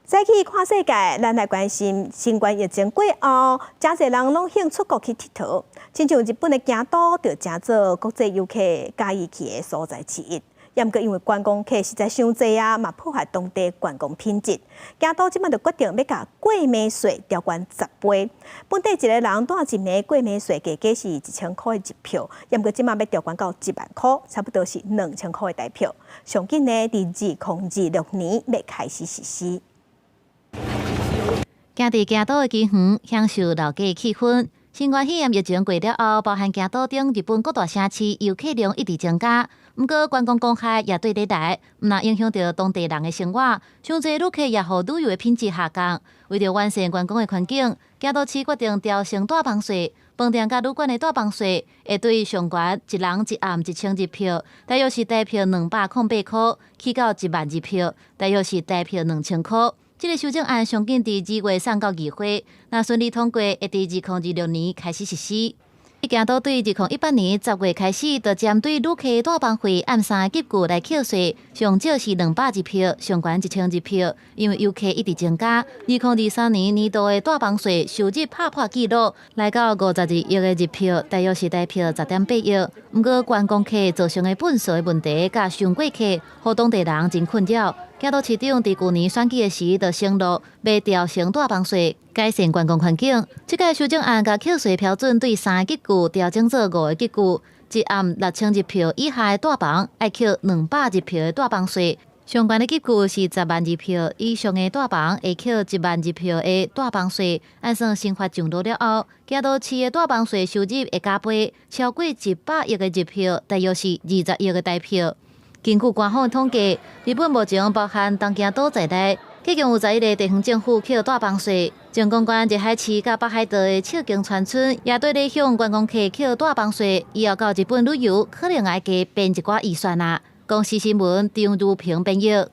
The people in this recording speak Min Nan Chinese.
再去看世界，咱來關心新冠疫情過後，誠濟人攏興出國去𨑨迌。親像日本的京都，就成做國際遊客佮意去的所在之一。毋過因為觀光客實在傷濟啊，嘛破壞當地觀光品質。京都這擺就決定欲共過暝稅調懸10倍。本底一个人蹛一暝過暝稅價格是1000箍的日票，毋過這擺欲調懸到1萬箍，差不多是2000箍的台票。上緊呢，佇2026年欲開始實施。行佇京都的公園，享受老街氣氛。新冠肺炎疫情過了後，包含京都等日本各大城市遊客量一直增加。毋過觀光公害也綴咧來，毋但影響著當地人的生活，傷濟旅客也予旅遊的品質下降。為著完善觀光的環境，京都市決定調升帶房稅，飯店佮旅館的帶房稅會對上懸一人一暗1000日票，大約是台票208箍，起到1萬日票，大約是台票2000箍。這个修正案上緊佇2月送到議會，若順利通過，會佇2026年開始實施。京都對2018年10月開始，就針對旅客帶房費按三個級距來扣稅，上少是200日票，上懸1000日票。因為遊客一直增加，2023年年度的帶房稅收入拍破紀錄，來到52億的日票，大約是台票10.8億。毋過觀光客造成的糞埽的問題，佮傷過客，予當地人真困擾。京都市長佇舊年選舉的時，就承諾欲調升帶房稅，改善觀光環境。這個修正案共扣稅標準對三個級距調整做五個級距，一暗6000日票以下的帶房愛扣200日票的帶房稅，上懸的級距是10萬日票以上的帶房會扣1萬日票的帶房稅。按算刑法上路了後，京都市的帶房稅收入會加倍，超過100億的日票，大約是20億的台票。根據官方統計，日本目前包含東京都在內，共有11個地方政府扣帶房稅。靜岡縣熱海市佮北海道的赤徑川村也綴咧向觀光客扣帶房稅，以後到日本旅遊可能愛加編一寡預算啊。公視新聞張如平編譯。